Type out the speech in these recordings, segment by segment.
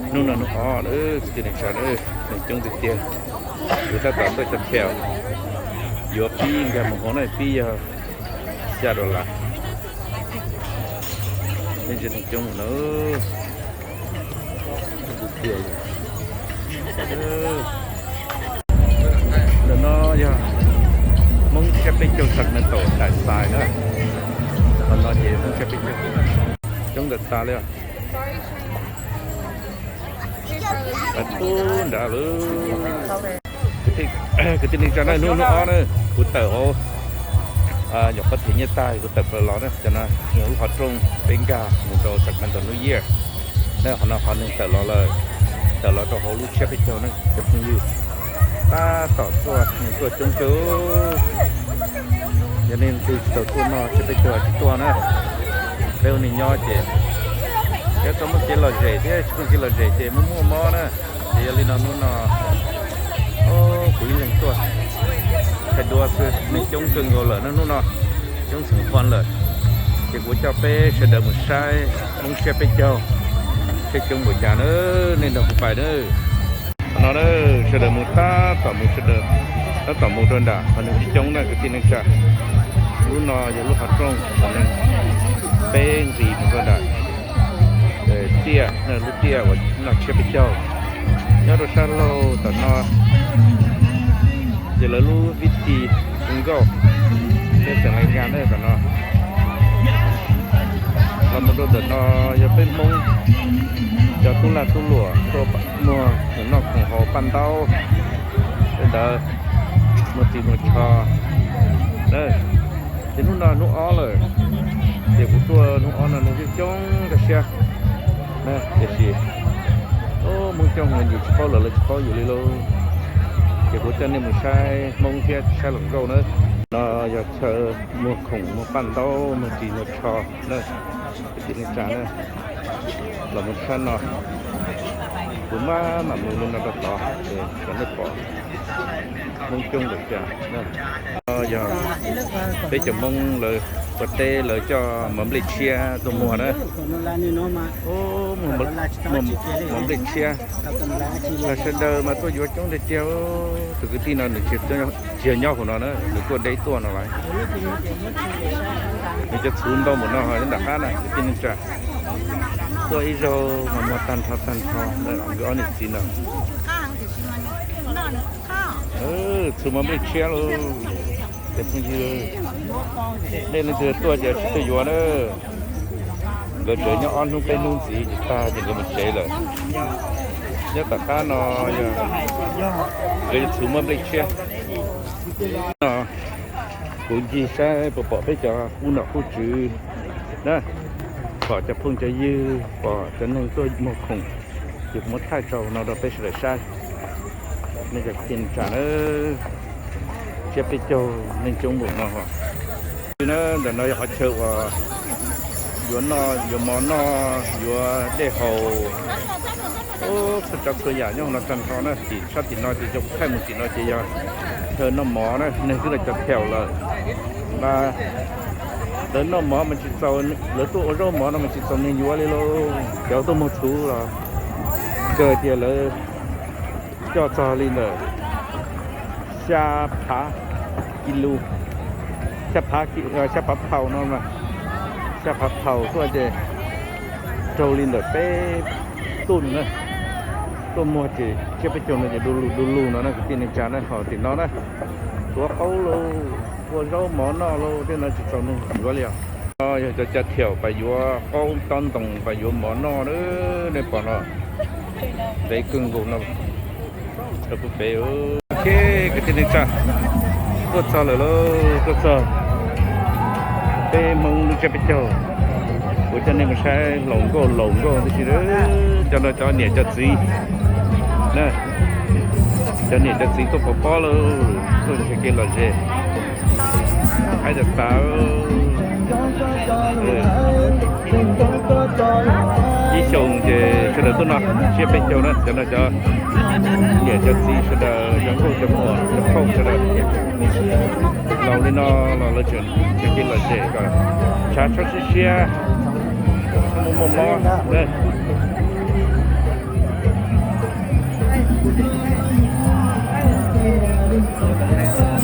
Hnub no hnub ob lawm, kwv tij neej tsa, neeg coob tiag tiag. Kuv tab tom tuaj cov them yuav pib nkag mus hauv na, pib yog xya dollar. Neeg coob na. Ntawm no yog Hmoob tsiab peb caug Sacramento daim xais na. Qhov no ces Hmoob tsiab peb caug coob ntawm tas li. Tub nrad lawm. Kwv tij neej tsa, hnub hnub ob na, kuv tawm hauv, nyuam qhuav them nyiaj tag kuv tawm plaws los na, cov no yog lub qhov rooj peb nkag mus rau Sacramento New Year. Na qhov no qhov neeg tawm los lawm, tawm los rau hauv lub tsiab peb caug na cov phooj ywg. Tab tom tuaj, neeg tuaj coob kawg. Yog nej leej twg tsis tau tuaj noj tsiab peb caug tsis tuaj na. Peb ua neeg nyob ces yog tau muaj kev lom zem thiab tsis muaj kev lom zem ces muaj muaj mob na. Ces yog li no hnub no kuv ib leeg tuaj thaij duab xwb, neeg coob kawg nkaus lawm na hnub no, coob xeem fun lawm. Ces kuv coj peb sawv daws mus saib Hmoob tsiab peb caug seb coob npaum cas na, nej nrog kuv pais na. Qhov no na, sawv daws mus tab tom mus, sawv daws tab tom mus rau nram qhov neeg coob coob na kwv tij neej tsa. Lub no yog lub qhov rooj uas neeg peb nqis mus rau nram tiaj, lub tiaj uas noj tsiab peb caug nyob rau sab laug tom no. Ces lawv lub vib ti zoo nkauj, peb xeem Lais Nyas na tom no. Los mus rau ntawm no yog peb Hmoob cov tub lag tub luam tuaj muag khoom noj khoom haus paj ntaub, tej ntawd muag ris muag tsho. Ces hnub no hnub ob lawm, ces kuv tuaj hnub ob no neeg coob coob nkag siab. Tiam sis Hmoob coob heev yus tsis paub lawv, lawv tsis paub yus li lauj. Ces kuv coj nej mus saib Hmoob thiab saib hluas nkauj na. No yog chaw muag khoom muag paj ntaub muag ris muag tsho na, kwv tij neej tsa na. Los mus sab no, kuv maj mam mus li no rau tod ces kom nej pom Hmoob coob npaum cas na. Yog peb cov Hmoob lawv ua teb lawv coj mov nplej tshiab tuaj muag na. Mov nplej tshiab, sawv daws mas tuaj yuav coob tiag tiag. Tus kwv tij no nws tsis yog nyob hauv no na, nws tuaj deb tuaj no lawm. Nws cov txhuv ntau npaum no nram qab na kwv tij neej tsa. Tuaj ib zaug mas muag tag nrho tag nrho, nkawd ob niam txiv no. Txhuv mov nplej tshiab lauj. Ces phooj ywg, nej leej twg tuaj ces tsis tuaj yuav na. Nkawd tseem nyob ob hnub peb hnub ntxiv ces tag ces nkawd mus tsev lawm. Nyob tom qab no yog nkawd yuav txhuv mov nplej tshiab no. Kuv ncig saib puas pom peb cov qub nom qub tswv na, pom cov phooj cov ywg, pom cov neeg tuaj muag khoom, ces kuv muab thaij tso no rau peb sawv daws saib. Nej cov kwv tij neej tsa na, tsiab peb caug neeg coob npaum no. Ntawm no yog qhov chaw uas yuav noj, yuav mov noj, yuav dej haus. Txhua tsav txhua yam nyob no tag nrho na. Tim sab tim no ces yog kuv thaij mus tim no ces yog chaw noj mov na, neeg twb los cov them lawm. Mas lawv noj mov mas tsis txaus, lawv tuaj ua zaub mov no mas tsis txaus neeg yuav li lauj. Cov tuaj muag txhuv los kawg tias lawv coj txog li ntawm xya phav kis lus, xya phav, xya phav pound no, xya phav pound tuaj ces raug li ntawm peb tug na. Tuaj muag ces tsiab peb caug no ces du lug du lug no na kwv tij neej tsa na. Ho tim no na, tuav qaub lauj, ua zaub mov noj lauj, tej no tsis txaus neeg yuav li os. No yog cov cav thiam pab yuav qaub tob ntoo pab yuav mov noj na, nej pom no, ntev kawg nkaus no. Rau pem, kwv tij neej tsa, tuaj txog lawm lauj, tuaj txog peb Hmoob lub tsiab peb caug. Kuv coj nej mus saib laus nkauj laus nkauj tib si, cov no cov niam cov txiv na, cov niam cov txiv tuaj pov pob lauj, tuaj nrhiav kev lom zem. Haib tas tas. Ib xyoos ces sawv daws tuaj no tsiab peb caug na, cov no cov niam cov txiv sawv daws, cov nkauj cov muam cov phauj sawv daws. Laus li no los lawv tseem nrhiav kev lom zem kom tshav txhob siab siab, txhob muaj muaj mob.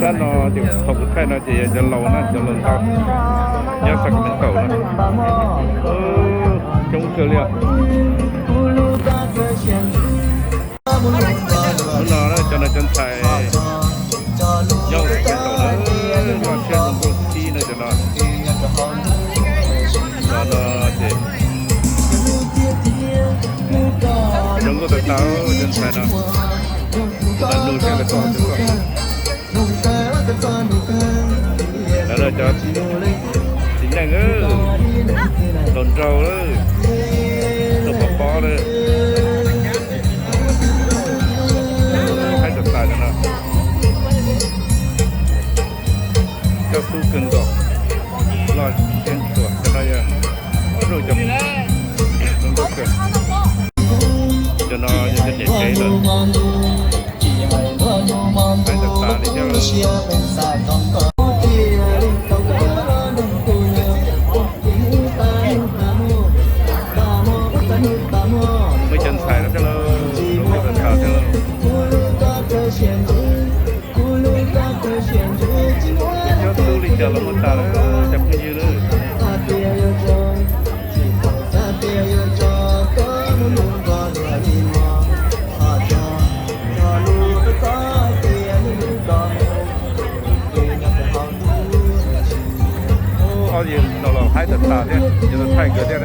Tab no ces thaum kuv thaij no ces yog cov laus na, cov laus ntau nyob Sacramento na. Coob kawg li os. Hnub no cov no cov ntxhais nyob Sacramento na, loj siab zoo nkauj txhib na cov no. Cov no ces zoo nkauj tas tas cov ntxhais no. Nus thiab lawv tuaj, lawv cov txiv neej laus nraug, tuaj pov pob lawm. Haib tas tas cov no. Cov xub kawg nkaus, loj siab ntshua cov no yog, zoo nkauj kawg. Cov no yog cov niam tsev lawm. Haib tas tas li thiab. Muaj cov ntxhais no thiab lauj, zoo nkauj tas tas thiab lauj. Cov xub li cas los muaj tas lawm cov phooj ywg lawm. Audience no los haib tas tas thiab, cov no thaij nkawd thiab.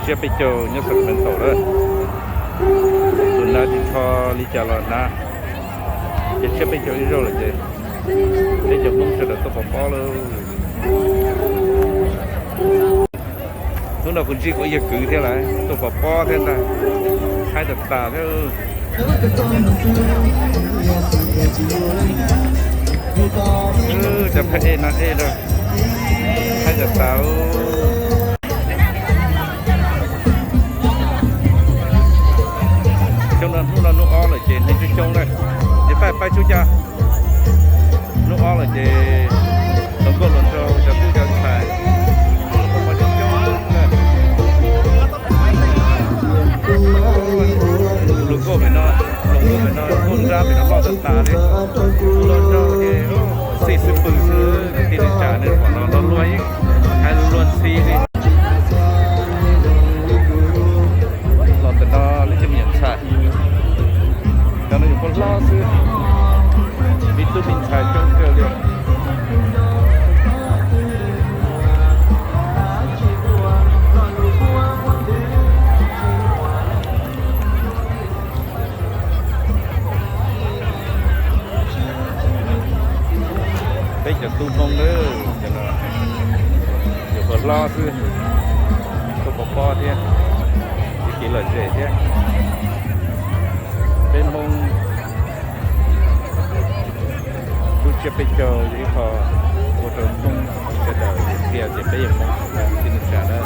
Tsiab peb caug nyob Sacramento lawm. Tus hnav tsis nrho li cas los hnav. Ces tsiab peb caug ib zaug lawm ces peb cov Hmoob sawv daws tuaj pov pob lawm. Hnub no kuv ntsib kuv yawg kwv thiab lawm tuaj pov pob thiab ntag. Haib tas tas thiab. Cov phab ej no ej na, haib tas tas. Xyoo no hnub no hnub ob lawm ces neeg coob coob na. Ces pab pab tsuj ca. Hnub ob lawm ces hluas nkauj hluas nraug cov tub cov ntxhais, hluas nkauj pem no, hluas nkauj pem no, nkauj nrab pem no loj tas tas li. Hluas nraug ces xij xwb pw xwb, tij neej tsa nej pom no los luag yeej hais luag ntxhi li. Los ntawm no lub cov me nyuam ntxhais, cov no nyuam qhuav hlob xwb, me tub me ntxhais coob kawg li. Peb cov tub Hmoob na, cov no nyuam qhuav hlob xwb, tuaj pov pob thiab, tsis kev lom zem thiab. Peb Hmoob lub tsiab peb caug yog ib qho ua rau Hmoob sawv daws tias tias peb yog Hmoob tij neej tsa na.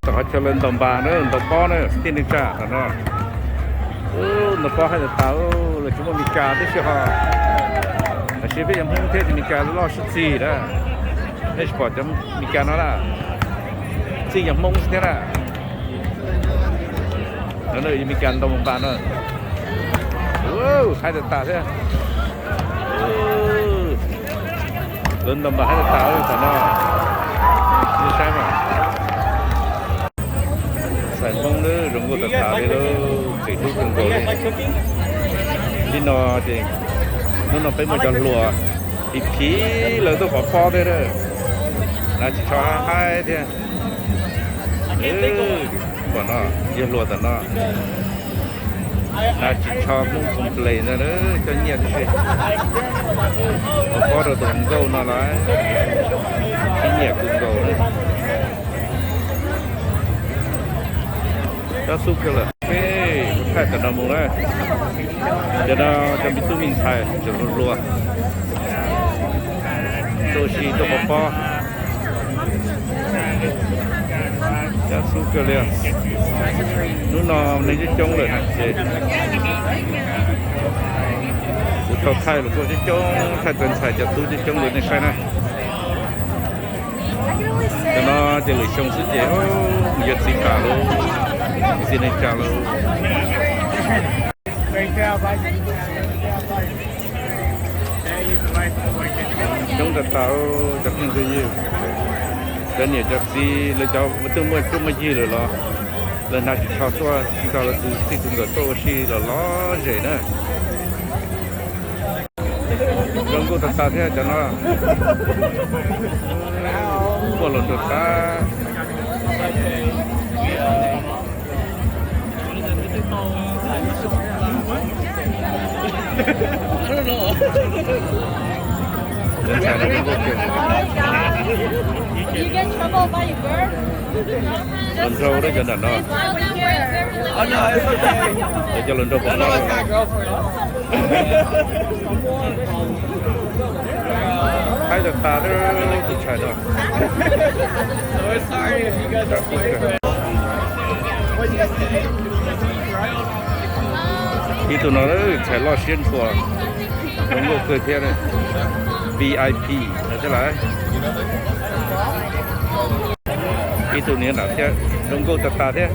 Tom qhov chaw lawv ntaus npas na, ntaus pob na, tij neej tsa tom no. Ntaus pob haib tas tas, lawv tsis muaj Meskas tib si ho. Tab sis peb yog Hmoob thiab ces Meskas loj sib txig na. Nej tsis pom cov Meskas no na, txij yog Hmoob xwb thiab na. No yog Meskas ntaus npas no. Haib tas tas thiab. Lawv ntaus npas haib tas tas tom no. Nej saib mas. Ntxhais Hmoob lawv zoo nkauj tas tas li lauj, tseem hlub kawg nkaus li. Nim no ces hnub no peb muaj cov hluas phim phim lawv tuaj pov pob thiab, hnav tsis tsho haib haib thiab. Pom no, yog hluas tom no, hnav tsis tsho Hmoob complain ntag, coj nyiaj tib si. Pov pob rau tus hluas nkauj no los ib nyiam kawg nkaus na. Cov xub kawg lawm, kuv thaij tom no mus na. Cov no cov me tub me ntxhais tseem hluas hluas, tuaj ua si tuaj pov pob. Cov xub kawg li. Hnub no neeg coob coob lawm na ces kuv tau thaij los tuaj coob coob, thaij cov ntxhais cov tub coob coob rau nej saib na. Cov no ces lwm xyoo xwb ces mus yuav txiv pam lauj, txiv neej tsa lauj. Coob tas tas cov phooj cov ywg, cov niam cov txiv, lawv cov twb muaj cuab muaj yig lawm los lawv hnav ris tsho tuaj nrog lawv tus txij tus nkawm tuaj ua si los lom zem na. Zoo nkauj tas tas thiab cov no. Quaj los rau qab. Cov ntxhais no zoo nkauj kawg. Hluas nraug lawm cov nram no. Cov cov hluas nraug pom no. Haib tas tas tus ntxhais no. Ib tug no ntxhais loj siab ntshua, zoo nkauj kawg thiab, V I P no thiab lawm. Ib tug niam nram thiab, zoo nkauj tas tas thiab.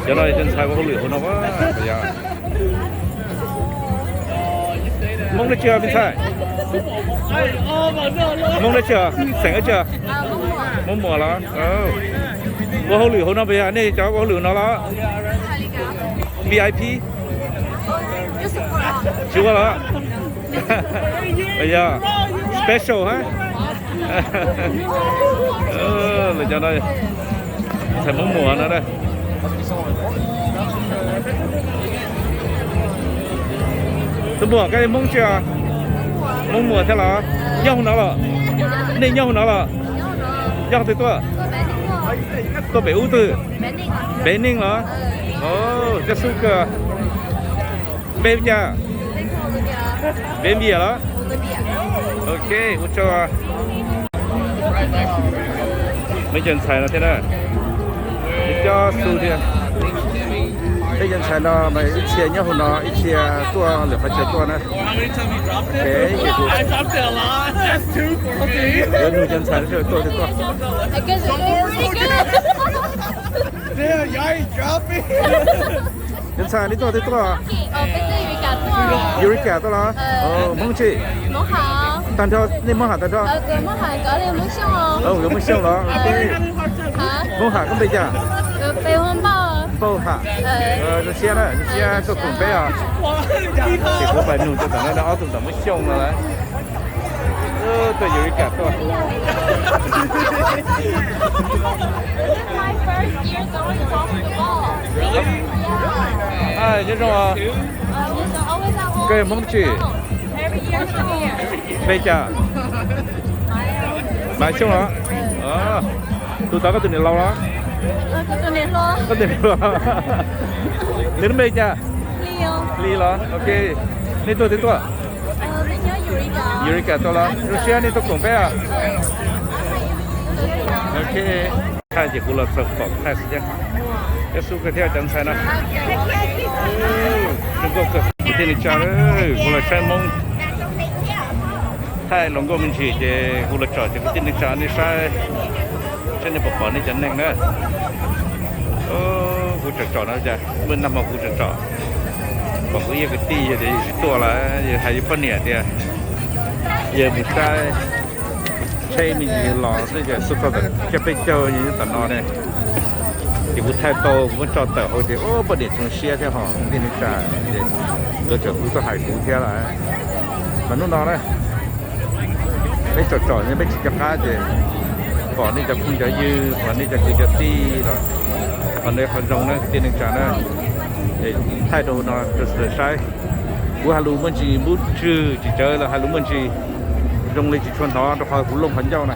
Cov no cov ntxhais ua hauj lwm hauv no, yog Hmoob dab tsi me ntxhais? Hmoob dab tsi? Xeem dab tsi? Hmoob Muas los? Ua hauj lwm hauv no puas yog? Nej cov ua hauj lwm no los? V I P? Tsis ua los? Yog special ha. Lawv cov no ntxhais Hmoob Muas no na. Tus muam koj Hmoob tsi os? Hmoob Muas thiab los? Nyob hauv no los? Nej nyob hauv no los? Nyob twg tuaj? Tuaj pem ub twg? Pem Neej los? Coj xub kawg. Npe cas? Npe Npias los? Ok, ua tsaug. Peb cov ntxhais no thiab na, coj xub thiab. Peb cov ntxhais no mas ib txhia nyob hauv no, ib txhia tuaj lwm qhov chaw tuaj na. Yuav nug cov ntxhais tuaj twg tuaj. Cov ntxhais nej tuaj twg tuaj? Eureka tuaj los? Hmoob tsi? Tag nrho nej Hmoob Ham tag nrho? Yuav Hmoob Xyooj los? Hmoob Ham koj npe cas? Npauj Ham. Zoo siab na, zoo siab tuaj koom peb os. Ces kuv pais nug rau tom no ob tug ntawm Hmoob Xyooj no lawm. Tuaj Eureka tuaj. Nyob zoo, koj yog Hmoob tsi? Npe cas? Maiv Xyooj los? Tus tod koj tus niam laus los? Koj tus niam hluas. Nws lub npe cas? Hli los? Ok. Nej tuaj twg tuaj? Eureka tuaj los? Zoo siab nej tuaj koom peb os. Ok. Thaij ces kuv los txog pom thaij xwb thiab. Cov xub kawg thiab cov ntxhais no. Zoo nkauj kawg kwv tij neej tsa, kuv los saib Hmoob thaij los nkauj me ntsis ces kuv los tsom ces kwv tij neej tsa nej saib, saib nej puas pom nej cov neeg na. Kuv tsom tsom no cas muaj nag hmo kuv tsom tsom, pom kuv ib kwv tij yog tias yus tsis tuaj lawm yus hais yus poj niam tias yog mus saib tsheb me ntsis los xwb ces tuaj txog tom tsiab peb caug yog tom no ne. Ces kuv thaij tau kuv muab tso tawm hauv ces poj niam tsoom siab thiab ho kwv tij neej tsa ces nkawd tseem hu tuaj hais kuv thiab lawm. Mas hnub no na peb tsom tsom peb tsis nco qab ces pom nej cov phooj cov ywg, pom nej cov kwv cov tij los qhov no qhov zoo na kwv tij neej tsa na. Thaij rau no rau sawv daws saib. Kuv hais lus muaj ntsis npub ntswg tsis txawv los hais lus muaj ntsis zoo li tsis tshua hnov rau qhov kuv looj qhov ncauj na.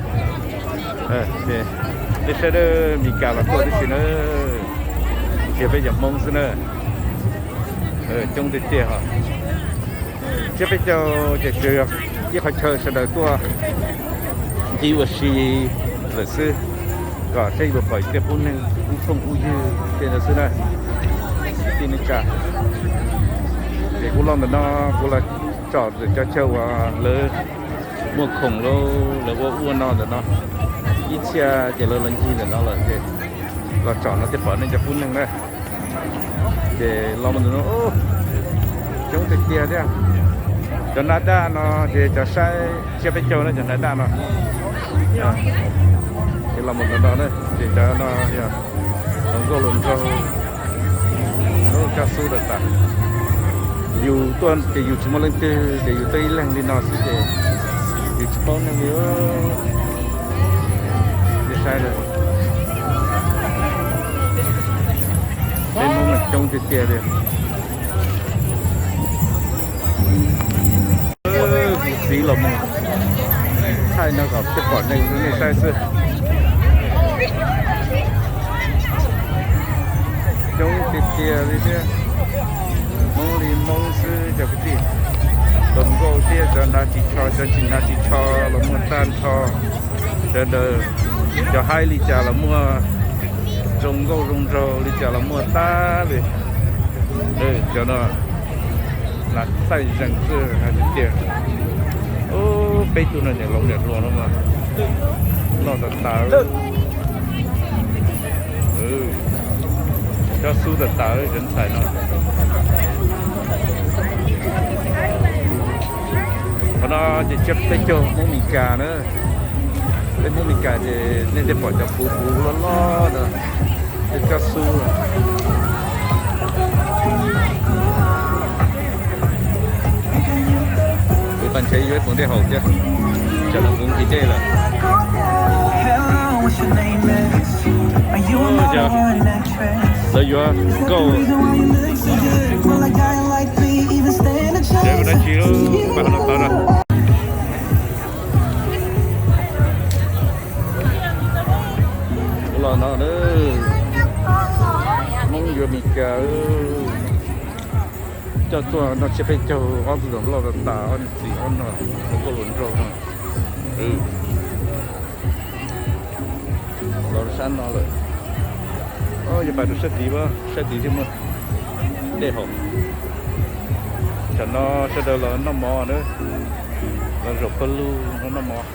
Peb saib Meskas los tuaj tib si na, tsis yog peb cov Hmoob xwb na, coob tiag tiag os. Tsiab peb caug ces tsuas yog ib qhov chaw sawv daws tuaj ncig ua si lawm xwb, kom saib yuav pom tej qub neeg qub phooj qub ywg tej ntawd xwb na. Kwv tij neej tsa, ces kuv los ntawm no kuv los tsom cov chaw uas lawv muag khoom lauj lawv ua ua no ntawm no. Ib txhia ces lawv los ncig ntawm no lawm ces los tsom no thiaj pom nej cov qub neeg na. Ces los mus ntawm no coob tiag tiag thiab. Cov nab daj no ces cov saib tsiab peb caug na, cov nab daj no. Ces los mus ntawm no na, ces cov no yog hluas nkauj hluas nraug, lub coj xub tas tas. Yus tuaj ces yus tsis muaj leej twg ces yus tuaj ib leeg li no xwb ces yus tsis paub neeg li. Saib, peb Hmoob mas coob tiag tiag li. Kuv txiv los mus thaij no kom peb pom neeg rau nej saib xwb. Coob tiag tiag li thiab. Hmoob li Hmoob xwb cov kwv tij. Hluas nkauj thiab cov hnav ris tsho, cov tsis hnav ris tsho los muaj tag nrho. Sawv daws, cov haib li cas los muaj, zoo nkauj zoo nraug li cas los muaj tag li. Cov no hnav thaij zees xwb hais tias, peb tug no niam laus niam hluas no mas loj tas tas. Coj xub tas tas cov ntxhais no. Qhov no ces tsiab peb caug Hmoob Mes Kas na. Peb Hmoob Mes Kas ces nej thiaj pom cov puv puv loj loj no, coj xub. Kuv tag nrho yuav ib puas dej haus thiab, tsam no kuv nqhis dej lawm. Lawv yuav nkauj. Dab tsi lub pas no tau na. Los no, Hmoob yuav Mes Kas. Coj tuaj noj tsiab peb caug, ob tug tub loj tas tas, ob niam txiv ob no, hluas nkauj hluas nraug no. Los sab no lawm. Yog pais rau sab tid, sab tid thiaj muaj dej haus. Tsam no sawv daws los noj mov na, los zaum pawg lug noj mov.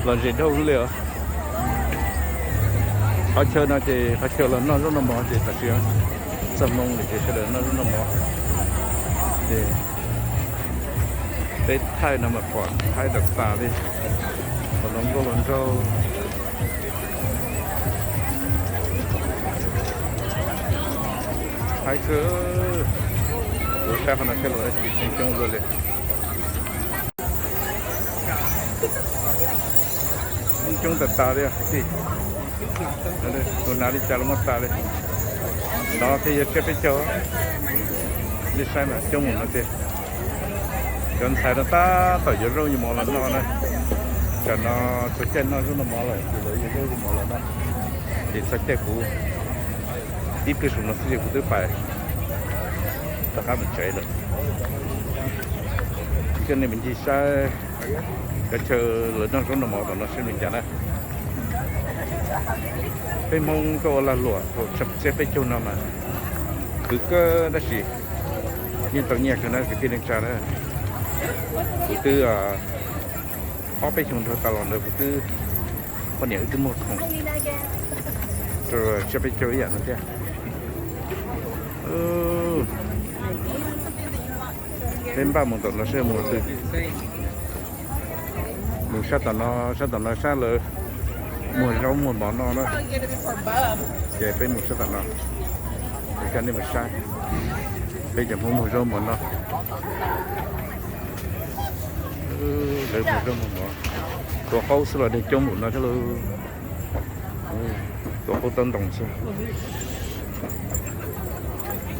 Los ze dhau li os. Qhov chaw no ces qhov chaw los noj zaub noj mov ces tam sim txog moo lawm ces sawv daws noj zaub noj mov. Ces peb thaij no mas pom haib tas tas li, pom hluas nkauj hluas nraug. Haib kawg. Kuv saib qhov no thiab los tsis coob coob luaj li. Coob tas tas li, tus hnav li cas los muaj tas li. No thiaj yog tsiab peb caug, nej saib mas coob mus no tiag. Cov ntxhais no tab tom yuav zaub yuav mov los noj na. Tsam no txog caij noj zaub noj mov lawm ces lawv yuav zaub yuav mov los noj. Ces txog caij kuv tib pliag saum no xwb ces kuv twb pais rov qab mus tsev lawm. Coj nej mus ncig saib cov chaw lawv noj zaub noj mov tom no seb li cas na. Peb Hmoob tuaj ua lag luam thaum tsiab peb caug no mas khwv kawg tab sis yeej tau nyiaj kawg na kwv tij neej tsa na. Kuv twb ob peb xyoos dhau tas los ntawd kuv twb, poj niam wb twb muag khoom rau tsiab peb caug ib yam no thiab. Peb npaj mus tom no seb mus twg. Mus sab tom no, sab tom no sab lawv muag zaub muag mov noj na. Ces peb mus sab tom no, es coj nej mus saib. Peb cov Hmoob muag zaub muag noj. Lawv muag zaub muag mov, tua qaub xwb los dej coob npaum no thiab lauj. Tua qaub taub ntoo xwb.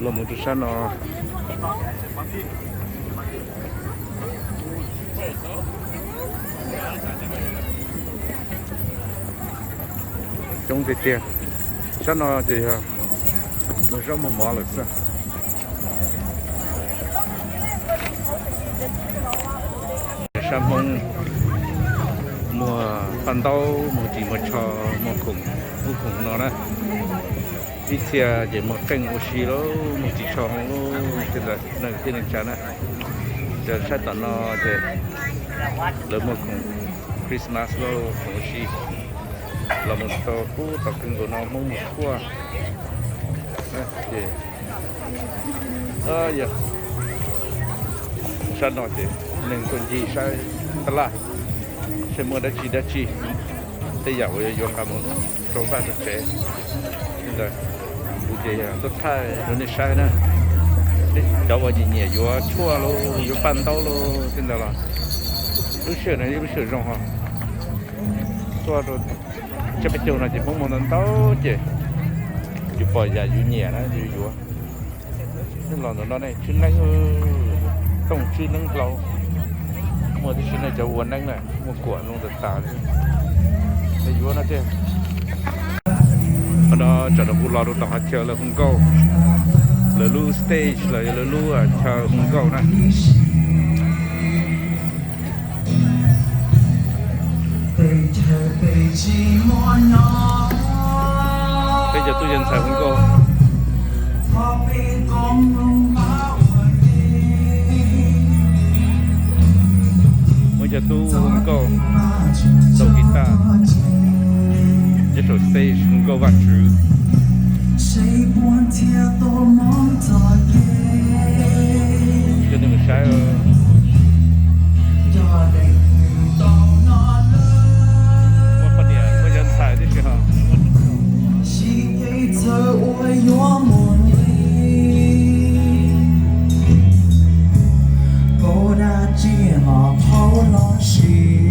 Los mus rau sab no. Coob tiag tiag. Sab no ces yog muag zaub muag mov lawm xwb. Sab Hmoob, Muag paj ntaub, muag ris muag tsho, muag khoom, muag khoom no na. Ib txhia ces muag qeej ua si lauj, muag ris tsho hauv lauj, tej ntawd neej thiab neej tsa na. Ces saib tom no ces lawv muag khoom Christmas lauj, khoom ua si. Los mus rau pub tom kawg nkaus no Hmoob mus kuaj. Ces sab no ces neeg tuaj ncig saib tab laj, saib muaj dab tsi dab tsi, tej yam uas yuav yuav nqa mus rau vaj rau tsev. Li ntawd, kuv ces yog tuaj thaij rau nej saib na. Cov uas nyiam nyiam yuav tshuaj los yuav paj ntaub los tej ntawd los lub sij hawm no yog lub sij hawm zoo ho. Tuaj rau tsiab peb caug no ces Hmoob muag ntau ntau ces yus pom yam yus nyiam na yus yuav. Nej los ntawm no nej tswb neeb, tooj tswb neeb hlau. Muaj tib si nej cov ua neeb na, muaj kuam zoo tas tas li. Yuav no tiag. Qhov no tsam no kuv los rau tom qhov chaw lawv hu nkauj, lawv lub stage los yog lawv lub chaw hu nkauj na. Peb cov tub yawg ntxhais hu nkauj, muaj cov tub hu nkauj, tau guitar, nyob saum stage hu nkauj Vajtswv. Coj nej mus saib. Muaj poj niam muaj yawg ntxhais tib si ho. Kaum dab tsi los qhau los sis